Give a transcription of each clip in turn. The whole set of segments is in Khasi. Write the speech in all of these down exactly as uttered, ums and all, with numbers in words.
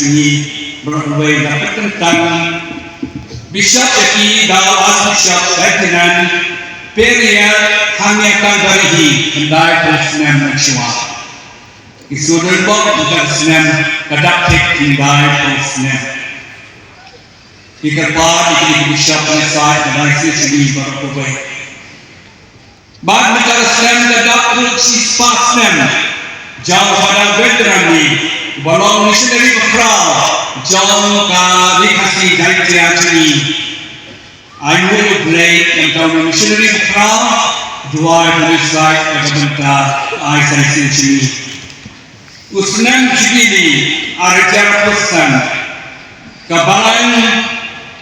Ngi baroh kawei la pynkyntang Bishop ïa ki da u Archbishop Ferdinand Peria Hangne Kangdarihi khyndai phew snem mynshuwa. Ki sur ri bok khyndai snem ka dap thik khyndai phew snem. Ki kyrpad ïa ki Bishop ne sai ka dai shisha ngi baroh kawei. Bad mynta ka snem ka dap ruh shispah snem jong u Father Bertrand Ni, uba long missionary bakhraw jong ka Ri Khasi Jaintia jong ngi. Ai nguh ïa U Blei ïa uta u missionary bakhraw, duwai ban ïasaid ïa ka bynta ka Archdiocese jong ngi. U snem Jubili ar hajar arphew san, ka Balang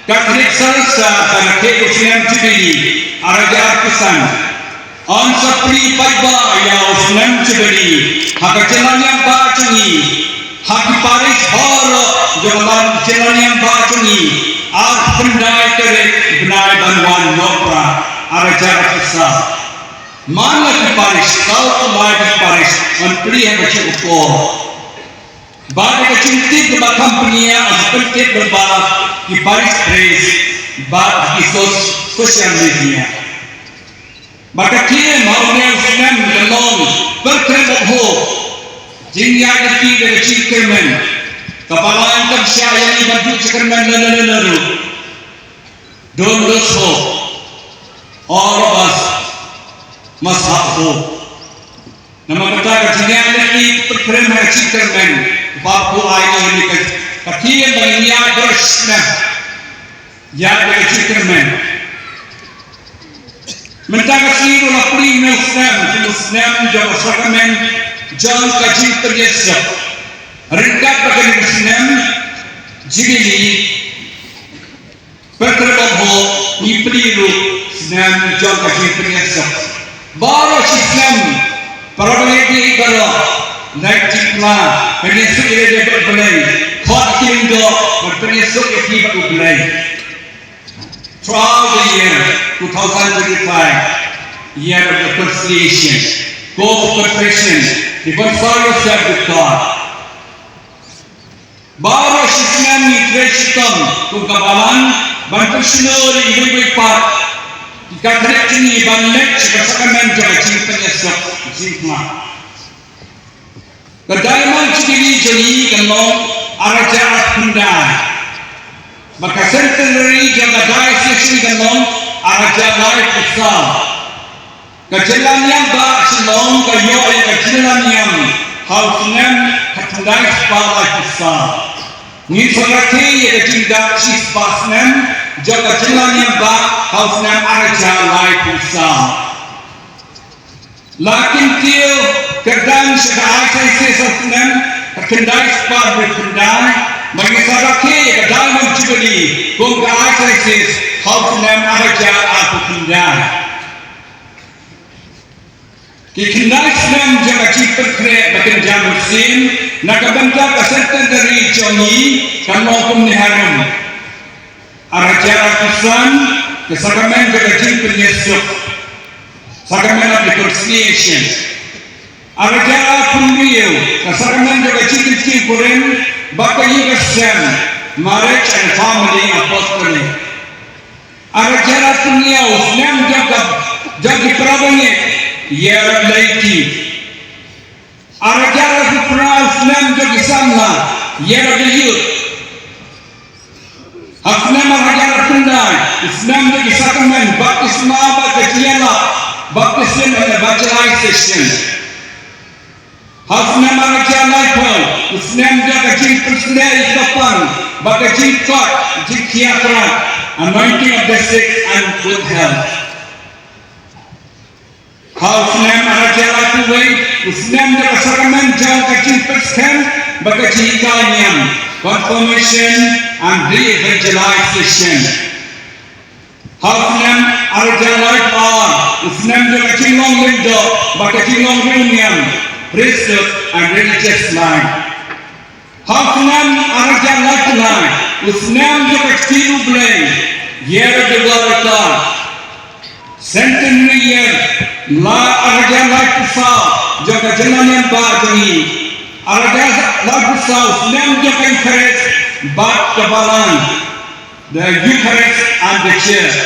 Katholik Saraksar ka rakhe u snem Jubili ar hajar arphew san. Yn sa plie paidbah ïa u snem Jubili ha ka jylla niam bah jong ngi, ha ki parish baroh jong ka jylla niam bah jong ngi, ar khyndai tarik bnai ban wan Nohprah ar hajar arphew san. Man la ki parish, saw phew lai ki parish, yn plie ha ka juh ka por. Bad ka jingtip kaba kham pynïaid, ka jingtip kaba ki parish priest bad ki sos-, social media. Bad ka theme ha une u snem ka long Pilgrim of Hope. Jingïaid lynti da ka jingkyrmen. Kaba la ïa kam shah ïa ngi ban ju jingkyrmen lano lano ruh. Don't lose hope. All of us must have hope. Namar kata ka jingïaid lynti ka pynkreh ha ka jingkyrmen. Ba ko ai ïa ngi ka, ka theme ba ngin ïaid baroh shi snem. Ïaid da ka jingkyrmen. Mynta ka sngi ruh la plie une u snem, u snem jong ka sakramen jong ka jingpynïasuk. Ryngkat bad kane ka snem Jubili, Pilgrim of Hope, ngi plie ruh snem jong ka jingpynïasuk. Baroh shi snem, para bangeit baroh, leit jingpynïasuk ïa lade bad U Blei, khot ïa ki lyngdoh, bad pynïasuk ïa ki bad U Blei. Throughout the year two thousand twenty-five, year of reconciliation, go for confession, reconcile yourself with God. Baroh shi snem ngi trei shitom kum ka balang ban pynshlur ïa iwei iwei pat ki Katholik jong ngi ban leit sha ka sakramen jong ka jingpynïasuk jingkmen. Ka Diamond Jubilee jong ngi kan long ar hajar arphew khyndai. Bad ka centenary jong ka diocese jong ngi kan long ar hajar laiphew saw. Ka jylla niam bah Shillong ka ïoh ïa ka jylla niam ha u snem khatkhyndai spah laiphew saw. Ngin sa rakhe ïa ka jingdap shispah snem jong ka jylla niam bah ha u snem ar hajar laiphew saw. La kyntiew kyrdan sha ka Archdiocese ha u snem khatkhyndai spah hynriewphew khyndai, bad ngin sa rakhe ïa ka Diamond Jubilee kum ka Archdiocese ha u snem ar hajar arphew khyndai. Ki khyndai snem jong ka jingpynkhreh ba kynja mynsiem na ka bynta ka centenary jong ngi kan long kumne harum. Ar hajar arphew san, ka sakramen jong ka jingpynïasuk, Sacrament of Reconciliation. Ar hajar arphew hynriew, ka sakramen jong ka jingkyntiew kurim bad ka ïing ka sem, Marriage and Family Apostolate. Ar hajar arphew hynñiew, snem jong ka, jong ki para bangeit, Year of Laity. Ar hajar arphew phra, snem jong ki samla, Year of the Youth. Ha u snem ar hajar arphew khyndai, snem jong ki sakramen baptisma bad ka jingïalap, baptism and evangelization. Ha u snem ar hajar laiphew, u snem jong ka jingpynshlur ïa ki kyrpang bad ka jingkot jingkhiah krat, anointing of the sick and good health. Ha u snem ar hajar laiphew wei, u snem jong ka sakramen jong ka jingpynskhem bad ka jinghikai niam, confirmation and re-evangelization. Ha u snem ar hajar laiphew ar, u snem jong ka jinglong lyngdoh bad ka jinglong riewniam, priesthood and religious life. Ha u snem ar hajar laiphew lai, u snem jong ka ktien U Blei, Year of the Word of God. Centenary year, la ar hajar laiphew saw jong ka jylla niam bah jong ngi. Ar hajar arphew saw, snem jong ka Eucharist bad ka Balang, the Eucharist and the Church.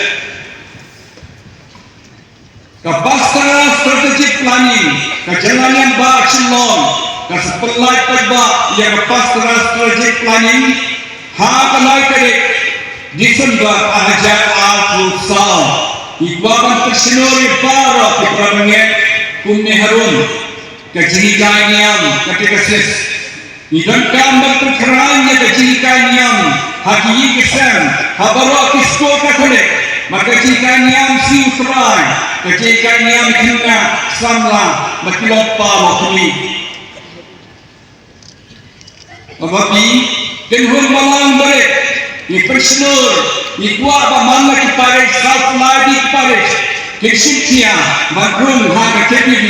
Ka Pastoral Strategic Planning ka Jylla Lyngba Shillong ka sa pynlait paidbah ïa ka Pastoral Strategic Planning ha ka lai tarik December ar hajar arphew saw. I kwah ban pynshlur ïa baroh ki para bangeit kumne harum ka jinghikai niam, katekesis. Ngi donkam ban pynkhreh ïa ka jinghikai niam ha ki ïing ki sem, ha baroh ki skul Katholik, bad ka jinghikai niam siew trai, ka jinghikai niam khynnah samla, bad ki lok pa lok kmie. Bad ki kynhun balang barit, ngi pynshlur, ngi kwah ba man la ki parish, saw tylli ki parish kin shim jia ban rung ha ka K B B.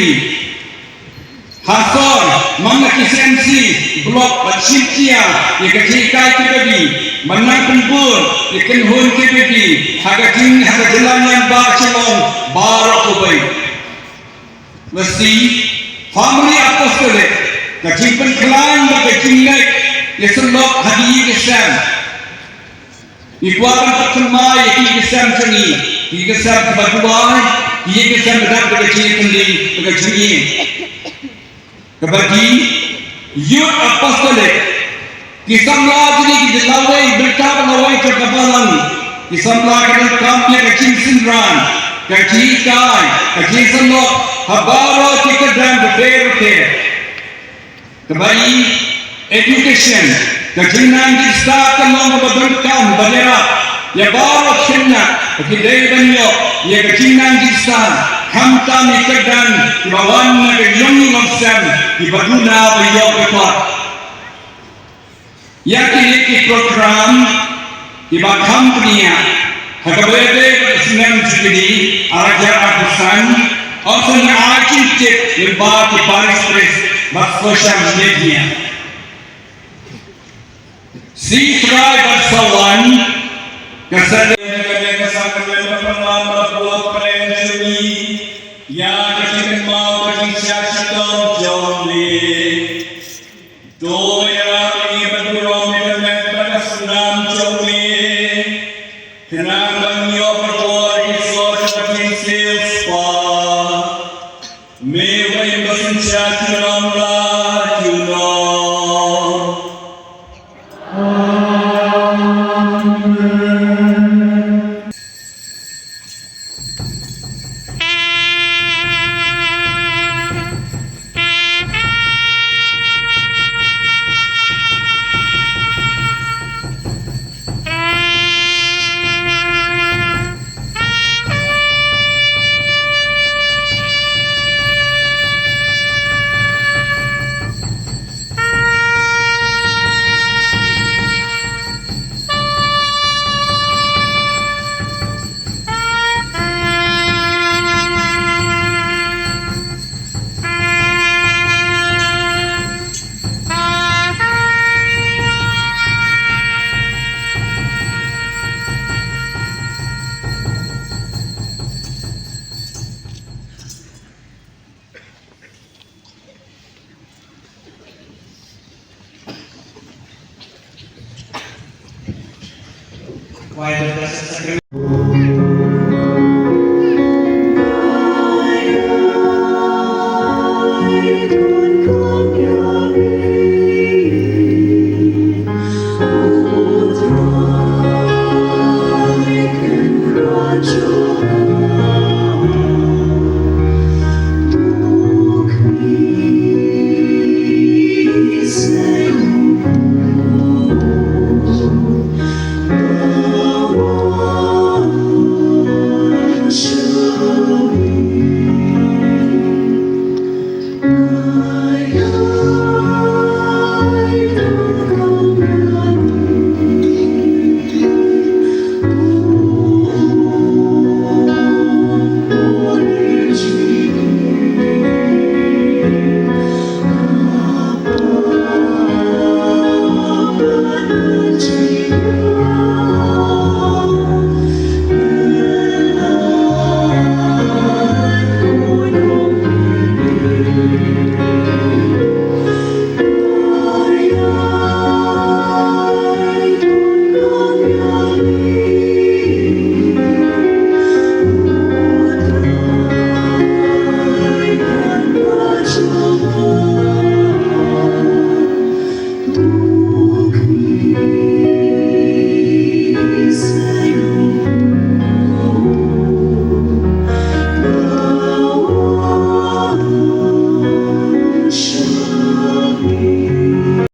Ha sor, man la ki C M C block ban shim jia ïa ka jinghikai K B B, ban nang pynbun ïa ka kynhun K B B ha ka jing, ha ka Jylla Lyngba Shillong baroh kawei. Lehse Family Apostolic, ka jingpynkhlaiñ bad ka jingngeit ïasyllok ha ki ïing ki sem. Ngi kwah ban pynthymmai ïa ki ïing ki sem jong ngi, ki ïing ki sem kiba duwai, ki ïing ki sem ba dap da ka jingïatylli bad ka jingïeit. Kaba dei, Youth Apostolic, ki samla jong ngi ki dei lawei bynta ba lawei jong ka Balang. Ki samla ki donkam ïa ka jingsynran, ka jinghikai, ka jingïasyllok ha baroh ki kyrdan bapher bapher. Kaba ïa education, ka jingnang jingstad ka long kaba donkam ban ïarap ïa baroh khynnah ba ki dei ban ïoh ïa ka jingnang jingstad, khamtam ïa ki kyrdan kiba wan na ka ïing nongsem, kiba duna ba ïoh ka kot. Ïa kine ki program kiba kham bniah ha kaba ïadei bad ka snem Jubili ar hajar arphew san, ong sa ngi ai jingtip lyngba ki parish priest bad social media. Shi trai bad sa wan ka sa dei ka dei ka sakramen ba pynlong bad buh pynlong jong ngi ïa ka jingkynmaw ka jingshah shitom jong ngi. To ïarap ïa ngi ban burom ïa ka met bad ka snam jong me. Khnang ban ïoh pynbor ïa ki soh jong ka jingsiewspah. Me uba im basynshar junom la junom.